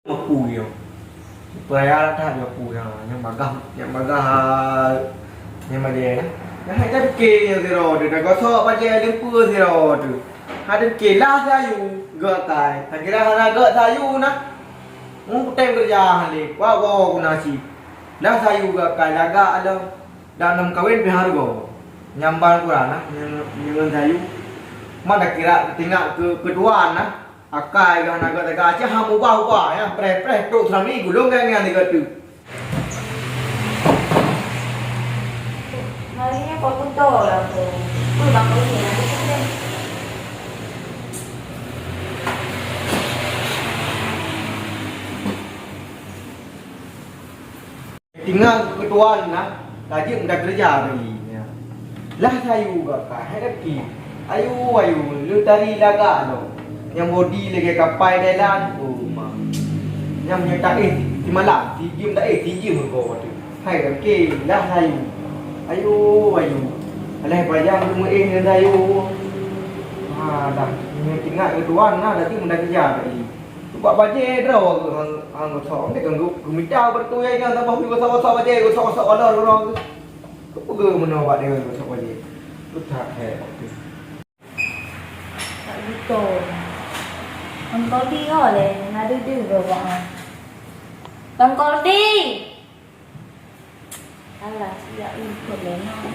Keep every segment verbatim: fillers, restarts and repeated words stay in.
Mapu yo. Peraya that yo pu ya. Nyang bagah, nyang bagah, nyang bajèe. Nah, hai tapike nyang sidroe tu, dah gosok bajèe limpeue sidroe tu. Hai tapike lah sayu geukai. Hai kira hana geukai sayu nah. Mu kutem keureuja han lé, kuat woe guna cit. Lah sayu geukai lagak lom. Dan nam kawen pih hareuga. Nyamban kurang nah, nyeungeun sayu. Ma dah kira tingak keu keutuan nah. Akai geuh na geuh teuga cit ha mubah-ubah, ya, preh-preh trok seulami gulong ngiang-ngiang di geuteuk. Hari nyoe kok kuto lah tu. Tu bang kau ni, aku tu deh. Tinggai keu keutuan nah, tajeuet meuda keureuja bagi. Lah sayu gata, hai Rifki. Ayu, ayu, leuh tari lagak lom. Nyang bodi lagèe kapai Thailand, oh ma. Nyang meunyoe taéh simalam, sijeuem taéh, sijeuem meuko tu. Hai Rifki, lah sayu. Ayu, ayu. Alah payah meuéh ngon sayu. Ha, dah. Meunyoe tinggai keu keutuan nah, tajeuet meuda keureuja bagi. Bak bajèe droe geuh han, han gosok. Ndeh kan geu-, geumita bak tu ya, ingat saboh gosok-gosok bajèe, gosok-gosok walor droe geuh. Keupeue geuh meunoe bak dia gosok bajèe. Beuthat hé bak tu. Tak beutôi. Bang Koldi ho lé, na deuh-deuh geuh bak. Bang Koldi! Alah, siap ikut lé nyoe.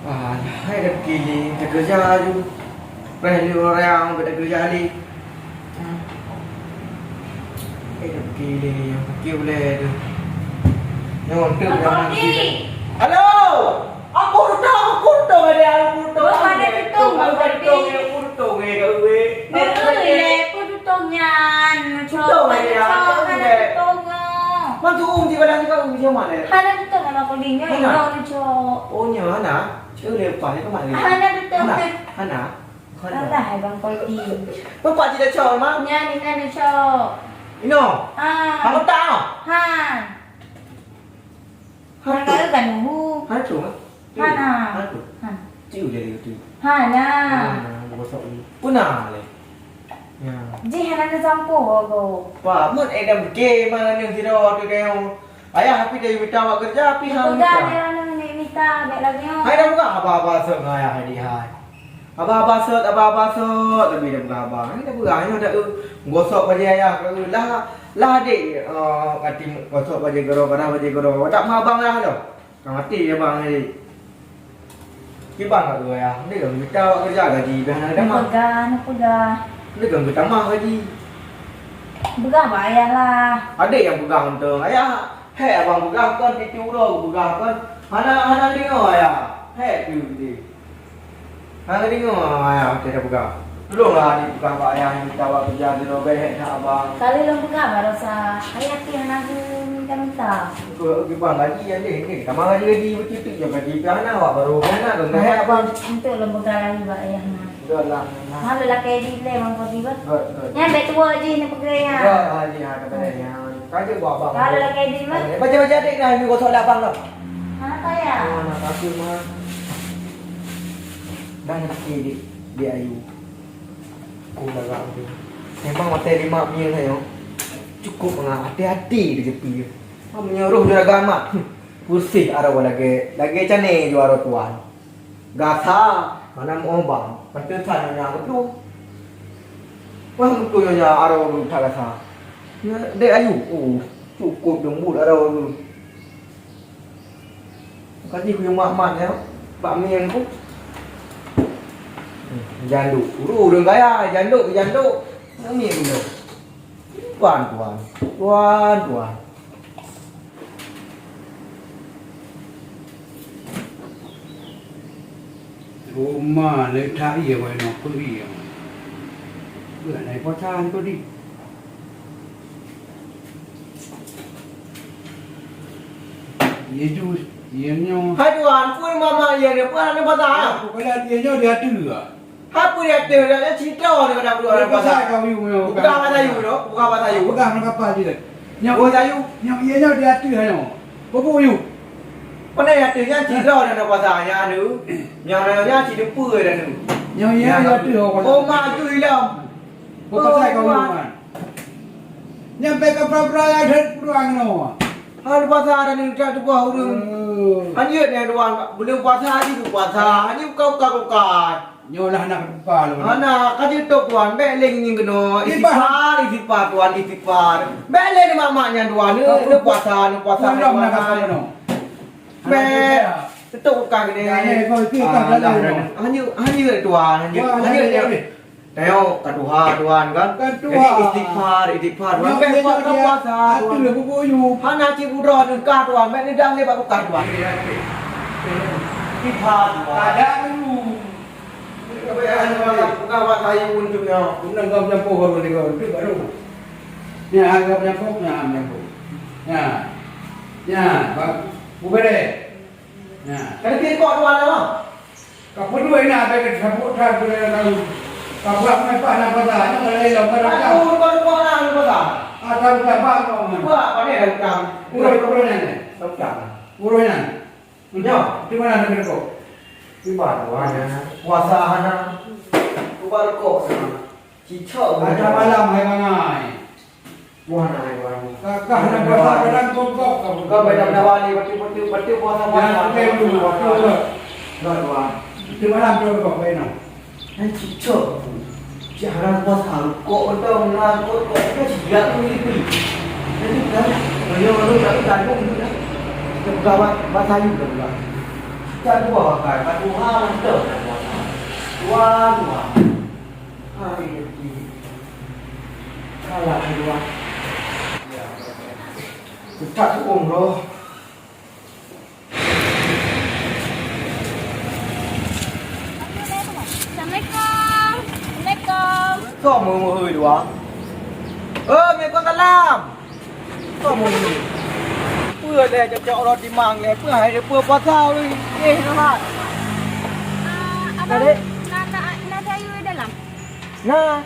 Alah, hai dah kili, teukeureuja laju. Preh lé ureueng, bèk teukeureuja lé. Hai dah kili, nyang pakai ulèe tu. Nyoe untuk Bang Koldi! Halo! Aku tutong, aku tutong ada, aku tutong. Bang, ada tutong, Bang Koldi. Aku tutong, eh, kat weh. Neu lé, peue tutong nyan? Neucok, tutong aja, neucok, hana tutong nyoe. Man tu'ueng sibalang juga, uji mana? Hana tutong sama kuning nyoe, hana. Nyoe neucok. Oh, nyoe hana? Ceu leupah ni kemana? Hana tutong. Hana? Hana? Hana. Alah, hai Bang Koldi. Bapak tidak cok, Mak? Nyan, nyan neucok. Ino? Ah. Kamu tak? Han. Hana. Hana ka eu ka nuhu? Hana tu, ha? Hana. Hana tu. Hana. Ciu jadi tu. Hana. Hana, bosok ni. Puna leh. Ya. Jih hana neusampoe ho. Pa, mun eh dah beuke mana ni sidroe tu kayong. Ayah api dah mita awak kerja, api hang mita. Peugah dia ni mita, bèk lagèe nyoe. Hai dah buka apa-apa sok ngon ayah di hai. Abah, abah sot, abah, abah sot, tapi dah peugah abah. Ni dah peugah, nyoe dah, eh, gosok bajèe ayah, eh, lah, lah adik, eh, kati gosok bajèe goro, gadah bajèe goro. Wadak mah abang lah tu. Ka mati abang ni. Kiban kat tu ayah. Ni dah mita awak kerja gaji, dah nak dah mah. Neupeugah, neupeugah. Ni dah mita mah gaji. Peugah bak ayah lah. Adik nyang peugah untông. Ayah, hé abang peugah kon, tiep-tiep uroe peugah kon. Hana, hana deungoe ayah. Hé tu dia. Hana deungoe ayah watèe tapeugah. Tulonglah aneuk peugah bak ayah nyang mita awak keureuja di lobèe hek that abang. Ka lheueh lôn peugah baroesa, ayah pih hana geumita-mita. Keu kiban gaji nyan deh, deh. Tamah gaji-gaji beuteutek nyang gaji pih hana awak barô pih hana lôn hek abang. Enteuk lôn peugah lagi bak ayah nyan. Udahlah. Hana lakèe di lé bang kau tiba. Good, good. Nyan bèk tuwo jih neupeugah nyan. Good, ah, jih hana lakèe nyan. Ka jeuet bak abang. Hana lakèe di mah. Baca-baca dek dah, ni gosok lé abang dah. Hana payah. Ah, nak takut mah. Dah ngerti, Dik, Dik Ayu. Oh, dah rapi. Memang maté lima mil na, yo. Cukup ngah, hati-hati di jepi. Meunyoe roh juragan mak, hmm, bersih arah lagèe, lagèe cane juara tuan. Gasa, mana mau bang, pantesan nyonya betul. Wah, betul nyonya arah tak gasa. Ya, Dek Ayu, oh, cukup lembut arah tu. Kaji kuyueng mat-mat nyan, bak mieng ku. Janduk, uru ureueng kaya, janduk, janduk. Nyan mieng guna. Tuan, tuan. Tuan, tuan. Roma le that ie wai nyoe peuet ie. Bulan ai puasa tu di. Ie jus, ie nyoe. Hai tuan, pun mama ie ni, pun ada pasal. Aku kena ie nyoe di ateueh. Hai pun di ateueh, dah cerita ni pada aku. Pasal kau you nyoe. Bukan pasal you tu, bukan pasal you. Bukan apa dia. Nyoe pasal you. Nyoe ie nyoe di ateueh nyoe. Bubuk you. Pandai ateueh nyan cerita dah ada pasal nyan tu. Nyang nyan cerita dah tu. Nyoe ya, ya tu. Oh, mak tu hilang. Bukan saya kau Tuhan. Nyan bèk ka pra-pra ya dhet pulang no. Hal puasa ada ni tak buah urang. Hanya ni tuan, belum puasa hari tu puasa. Hanya buka-buka kulkas. Nyoe lah nak buka lu. Hana, ka jeuet tok tuan, bèk lé ngieng keunoe. Istighfar, istighfar tuan, istighfar. Bèk lé ni mak-mak nyan tuan, ni puasa, ni puasa. Bèk. Teutôp kulkas keunoe. Hanya, hanya tuan, hanya, hanya. Tengok, ka tuha tuan kan. Jadi istighfar, istighfar tuan. Bèk puasa tuan. Hana cit budroe neukah tuan, bèk neudang lé bak kulkas tuan. Istighfar tuan. Ada dulu. Bukan buat saya untuk nyoe. Bukan kau menyampur baru dia kau untuk baru. Ya, kau menyampur, ya, menyampur. Ya. Ya, bak-, bukan deh. Ya. Kan kita kok dua nama. Kau pun dua ini ada ke sabuk tak boleh tahu. Kau buat apa nak pasal? Nak boleh lo kau dah. Aku lupa lupa orang lupa tak. Ada lupa apa kau? Buat apa dia rekam? Urus urus ni. Rekam. Urus ni. Nyoe, di mana ada rukok? Di mana ada puasa hana? Kuba rukok sana. Cicok. Ada malam hai mangai. Wah, na hai wani. Kakak nak puasa kadang kongkok kamu. Kau pada mendawani betul-betul betul puasa puasa. Yang kita dulu waktu tu. Enggak dua. Di mana ada rukok baik. Hai cicok. Cik haram puasa, kok beutôi meunan, kok, kok, kok siap tu ni. Jadi kan, banyak orang tak tanggung tu dah. Kita pegawai bahasa you dah pula. Kita dua pakai, kat dua mantap dah puasa. Dua, dua. Hari rezeki. Kalah dua. Kita tu umroh. Assalamualaikum. Assalamualaikum. Kau meuhôi dua. Oh, Waalaikumsalam. Kau meuhôi. Peue lé cocok rot timang lé, peue hai peue puasa ui. Eh, rahat. Ah, abang, Adik. Na, na, na sayur dalam? Na.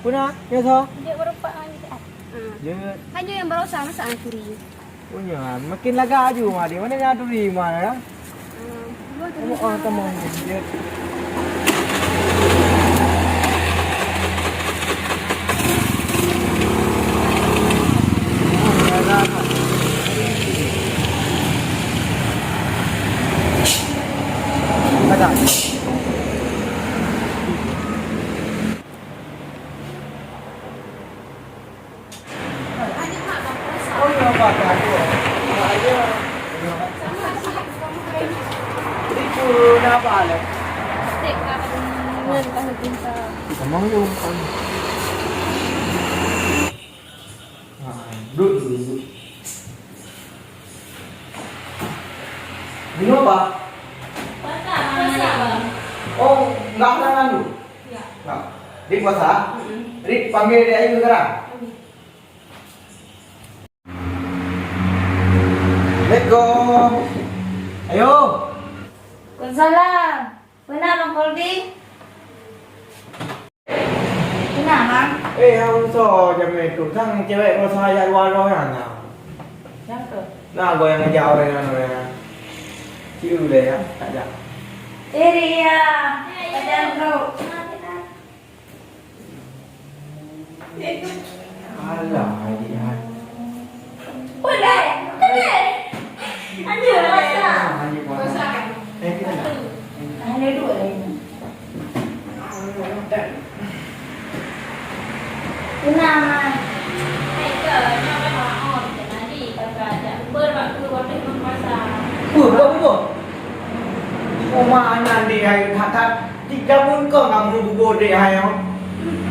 Peue na? Ya, so. Dia berupa orang gitu. Ah. Ya. Kan dia yang baru sama sama kiri. Oh, nyan. Makin lagak aju, Mak. Di mana nyan turi, Mak, ya? Hmm, dua tu. Oh, oh, sama. Ya. Ada. Minum apa? Puasa, puasa, Bang. Oh, enggak ada ngandung? Enggak. Enggak. Di puasa? Mm-mm. Di panggil dia aja sekarang. Assalamualaikum. Ayo. Waalaikumsalam. Peue na, Bang Kolbi? Peue na, Bang? Eh, hang so jamé tu. Sang cewek masa jak luar roh nyan. Siapa? Nah, gua yang ngejak orang nyan, orang nyan. Ciu deh ya, tak jak. Eh, Ria. Pajan bro. Alah, Ria. Boleh. Boleh. Lanjut, puasa. Lanjut, puasa. Eh, kita nak. Ada dua lain. Kenapa? Hai ke, kenapa maaf? Jadi, kakak jak ber waktu waktu masa. Bubur, bubur. Uma anan di hai that-that. Tiga pun kau ngamru bubur di hai.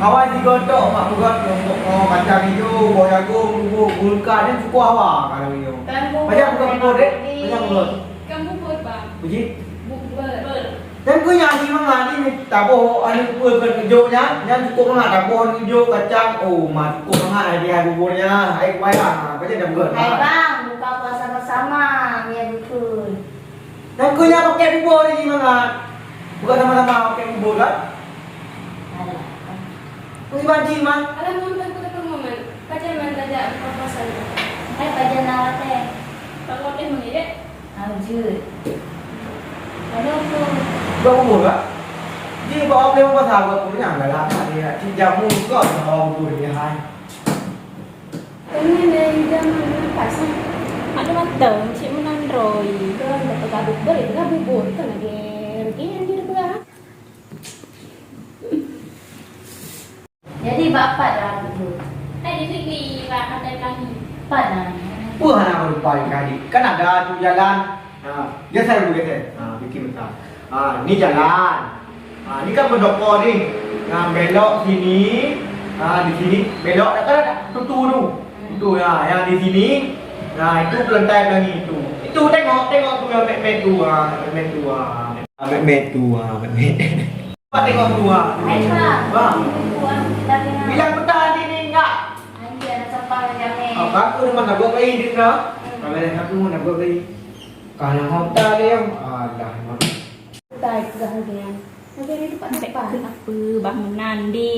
Awai tiga tok mak bukan kelompok kau kacang hijau, buah jagung, bubur, gulka dan suku hawa kalau hijau. Banyak bukan bubur dek, banyak bubur. Kan bubur, Bang. Puji? Bubur. Dan keu nyan di mangat ni taboh anu peue keu jok nyan, nyan cukôp mangat taboh anu jok kacang. Oh, ma cukôp mangat hadiah bubur nyan. Hai kuayang, ha, pajan dah buka. Hai bang, buka puasa bersama, ya betul. Dan keu nyan pakai bubur ni mangat. Buka sama-sama pakai bubur kan? Alah. Keu ibaji man. Alah, mun tak keu teumeuman. Pajan man tajak buka puasa ni. Hai pajan na watèe. Tak watèe mengidek. Lanjut. Lalu tu. Buat bubur kah? Di bawah boleh pasal buat punya galak dia. Cik jamu kau orang tu dia hai. Kami dari zaman lepas. Ada mata, cik menandroi. Kau dah tegabut beri, tegabut bubur. Kan lagi rezeki yang dia berah. Jadi, bak pat dah bubur? Hai, di sini, bak Pantai Pelangi. Pat dah. Peue hana meurupai kali. Kan ada tu jalan. Ha, geser dulu, geser. Ha, bikin besar. Ha, ni jalan. Ha, ni kan berdopo ni. Ha, belok sini. Ha, di sini belok dah kan ada tutu tu. Tutu ya, yang di sini. Nah, itu Pantai Pelangi itu. Itu tengok, tengok tu yang mek-mek tu. Ha, mek-mek tu. Ha, mek-mek tu. Ha, mek-mek. Apa tengok tu, ha? Hai, Bang. Bang. Tunggu, ah, kita tengok. Bilang peta di ni enggak? Anjir, ada sampah lagi, Amir. Apa aku dah mana buat bayi dia dah? Hmm. Kalau yang aku mana buat bayi? Kalau hotel dia, alah, mak. Udah, itu dah hujan. Hujan itu tak sampai. Kenapa bangunan di?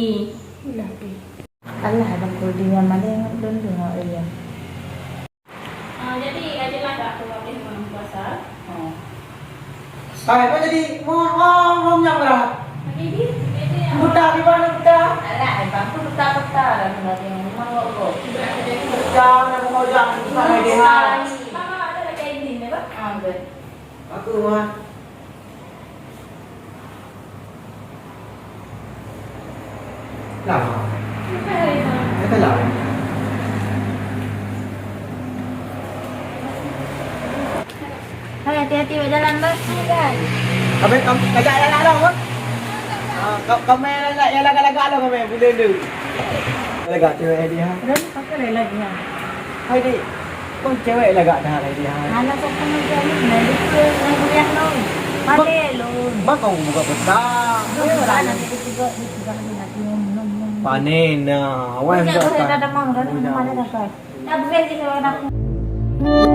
Udah, oke. Alah, abang Kudi yang mana yang belum tengok dia. Ah, jadi, dah jelas tak apa habis malam puasa? Oh. Hai, apa jadi? Mau, mau, mau nyang berah? Jadi, jadi, ah. Buta di mana buta? Alah, abang tu buta-buta dah, dah tengok rumah kok, kok. Buta, nak mau jangan, buta lagi, ha. Mama ada lagi ini, ya, Bang? Ah, betul. Aku mah. Lama. Kata lama. Hai, hati-hati bak jalan, Bang. Hai, guys. Kami, kami, lagak, lagak, lagak, Bang. Ah, ka-, kami lagak, yang lagak-lagak lah kami, boleh tu. Lagak cewek hadiah. Dah ni pakai lagi, ha. Hai, dik. Kau cewek lagak dah, hai, dik, hai. Alah, kau kena jadi, nah, dia tu, nah, kuliah lom. Pandai lom. Bang, kau buka peta. Dia orang nanti dia juga, dia juga, dia nak minum, minum, minum. Panen, nah. Awak yang buka peta. Dah, dah, dah, dah, dah, dah, dah, dah. Dah, dah, dah, dah, dah.